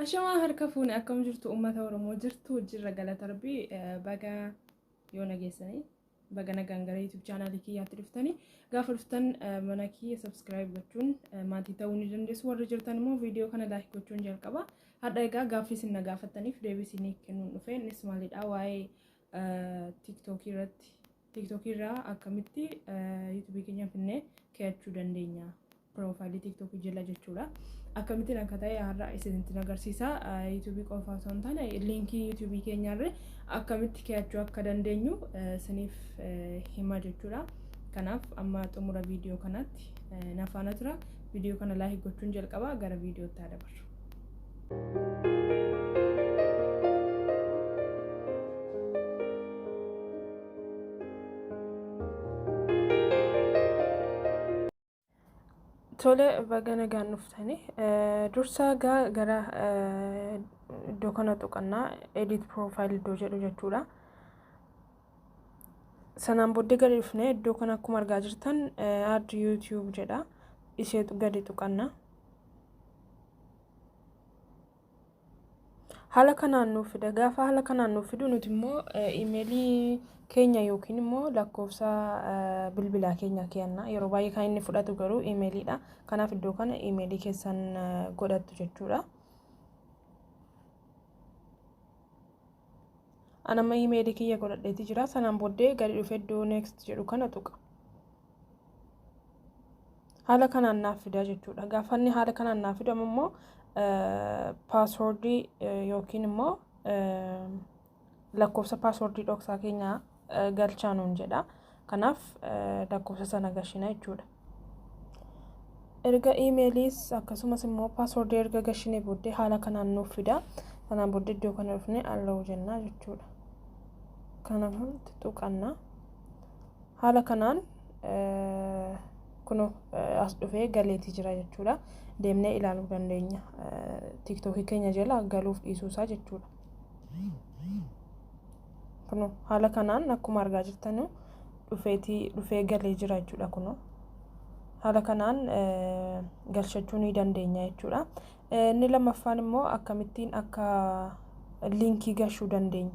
Ashamaa, harka fuune, akkam jirtu uummata Oromoo? Jirtu hojiirra, galata Rabbii. Baga yoo nageessanii, baga nagaan gara YouTube chaanaalii kiyyaatti dhuftanii. Gaafa dhuftan mana kiyya subscribe gochuun maatii ta'uu ni dandeessu. Warri jirtan immoo viidiyoo kana like gochuun jalqaba. Hadha egaa gaaffii isin na gaafattaniif deebii isinii kennuun dhufe. Innis maalidha? Waa'ee TikTokii irratti, TikTokii irraa akkamitti YouTubeii keenya finnee keeyachuu dandeenya, piroofaayilii TikTokii jala jechuudha. Akkamittiin akka ta'e har'a isinitti agarsiisa. YouTubeii qofa osoo hin taane liinkii YouTubeii keenyarra akkamitti keeyachuu akka dandeenyu isiniif hima jechuudha. Kanaaf amma xumura viidiyoo kanaatti na faana tura. Viidiyoo kana like gochuun jalqaba, gara viidiyootti haa dabarru. Tole, baga nagaan dhuftani. Dursa gara iddoo kana tuqannaa, edit profile iddoo jedhu jechuudha. Sanaan booddee gadi dhufnee iddoo kana akkuma argaa jirtan add YouTube jedha. Ishee gadi tuqanna. Haala kanaan nuuf fida. Gaafa haala kanaan nuuf fidu nuti immoo imeelii keenya yookiin immoo lakkoofsa bilbilaa keenya kenna. Yeroo baay'ee kan inni fudhatu garuu imeeliidha. Kanaaf iddoo kana imeelii keessan godhattu jechuudha. Anamma imeelii kiyya godhadheeti jira. Sanaan booddee gadi dhufee iddoo next jedhu kana tuqa. Haala kanaan naaf fida jechuudha. Gaafa inni haala kanaan naaf fidu immoo paaswoordii yookiin immoo lakkoofsa paaswoordii dhoksaa keenya galchaa nuun jedha. Kanaaf lakkoofsa sana gashina jechuudha. Erga iimeeliis akkasumas immoo paaswoordii erga gashinee booddee haala kanaan nuuf fida. Sanaan booddee iddoo kana dhufnee allow jennaa jechuudha. Kanaaf tuqanna. Haala kanaan kunoo as dhufee galeetii jira jechuudha. Deemnee ilaaluu dandeenya. TikTokii keenya jala galuuf dhiisuusaa jechuudha. Kunoo haala kanaan akkuma argaa jirtan dhufeetii dhufee galee jira jechuudha kunoo. Haala kanaan galchachuu ni dandeenya jechuudha. Inni lammaffaan immoo akkamittiin akka liinkii gashuu dandeenyu.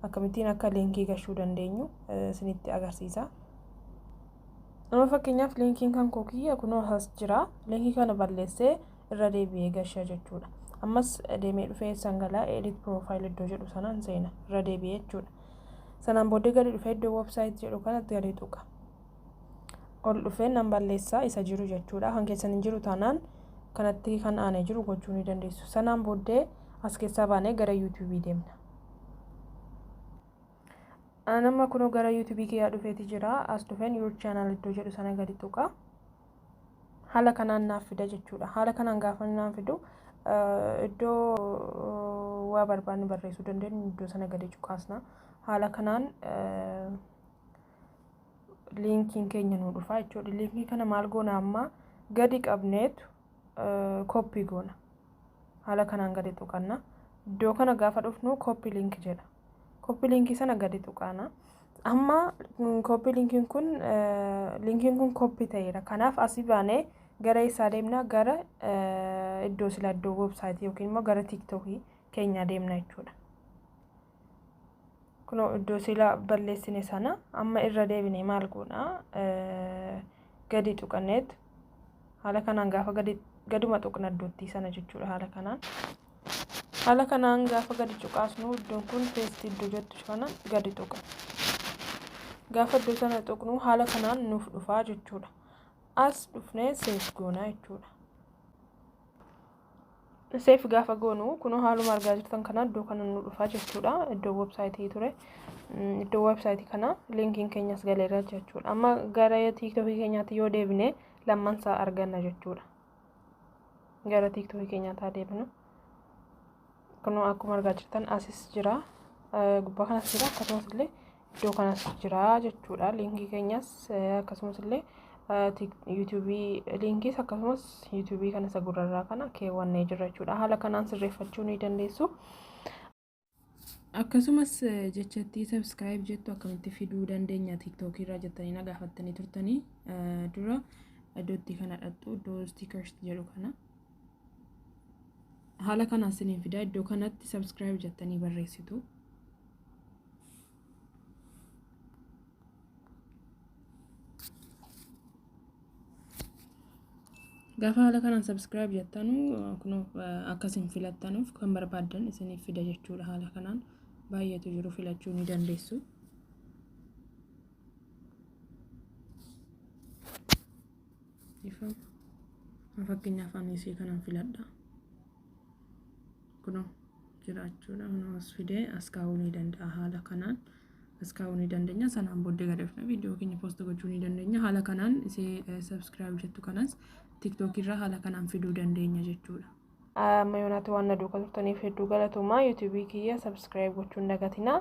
Akkamittiin akka liinkii gashuu dandeenyu isinitti agarsiisa. Amma fakkeenyaaf liinkiin kan koo kiyya kunoo as jira. Liinkii kana balleessee irra deebi'ee gasha jechuudha. Ammas deemee dhufee sangalaa edit profile iddoo jedhu sanaan seena, irra deebi'ee jechuudha. Sanaan booddee gadi dhufee iddoo website jedhu kanatti gadi tuqa. Ol dhufee nan balleessaa isa jiru jechuudha. Kan keessan hin jiru taanaan kanatti kan aanee jiru gochuu ni dandeessu. Sanaan booddee as keessaa baanee gara YouTubeii deemna. Nama kunoo gara YouTubeii kiyyaa dhufeeti jira. As dhufeen your channel iddoo jedhu sana gadi tuqa. Haala kanaan naaf fida jechuudha. Haala kanaan gaafa naaf fidu iddoo waa barbaanne barreessuu dandeenyu iddoo sana gadi cuqaasna. Haala kanaan liinkiin keenya nu dhufa jechuudha. Liinkii kana maal goona? Amma gadi qabneetu copy goona. Haala kanaan gadi tuqanna. Iddoo kana gaafa dhufnu copy link jedha. Copy linkii sana gadi tuqaana. Amma copy linkiin kun copy ta'eera. Kanaaf asii baanee gara isaa deemna? Gara iddoo sila iddoo weebsaayitii yookiin immoo gara TikTokii keenyaa deemna jechuudha. Kunoo iddoo sila balleessine sana amma irra deebine maal goona? Gadi tuqanneet haala kanaan gaafa gadi gaduma tuqna iddootti sana jechuudha haala kanaan. Haala kanaan gaafa gadi cuqaasnu iddoon kun paste iddoo jettu kana gadi tuqa. Gaafa iddoo sana tuqnu haala kanaan nuuf dhufaa jechuudha. As dhufnee save goona jechuudha. Save gaafa goonu kunoo haaluma argaa jirtan kana iddoo kana nu dhufaa jechuudha. Iddoo websaayitii ture. Iddoo websaayitii kana liinkiin keenyas galeera jechuudha. Amma gara TikTokii keenyaatti yoo deebine lammansaa arganna jechuudha. Gara TikTokii keenyaatti haa deebinu. Kunoo akkuma argaa jirtan asis jira. Gubbaa kanas jira, akkasumas illee iddoo kanas jira jechuudha. Liinkii keenyas akkasumas illee YouTubeii liinkiis akkasumas YouTubeii kana isa gurrarraa kana keewwannee jirra jechuudha. Haala kanaan sirreeffachuu ni dandeessu. Akkasumas jechattii subscribe jettu akkamitti fiduu dandeenya TikTokii irraa jettanii na gaafattanii turtanii. Dura iddootti kana dhattu, iddoo stickers jedhu kana. Haala kanaan isiniin fida. Iddoo kanatti subscribe jettanii barreessitu. Gaafa haala kanaan subscribe jettanu, kunoo akkasin filattanuuf kan barbaaddan isiniif fida jechuudha. Haala kanaan baay'eetu jiru, filachuu ni dandeessu. Fakkeenyaaf ani isii kanan filadha. Kunoo jiraachuudha. Kunoo as fidee as kaa'uu ni danda'a. Haala kanaan as kaa'uu ni dandeenya. Sanaan booddee gad dhufna viidiyoo keenya post gochuu ni dandeenya. Haala kanaan isee subscribe jettu kanas TikTok irraa haala kanaan fiduu dandeenya jechuudha. Amma yoonaatti waan na duukaa turtaniif hedduu galatoomaa. YouTubeii kiyya subscribe gochuun dagatinaa.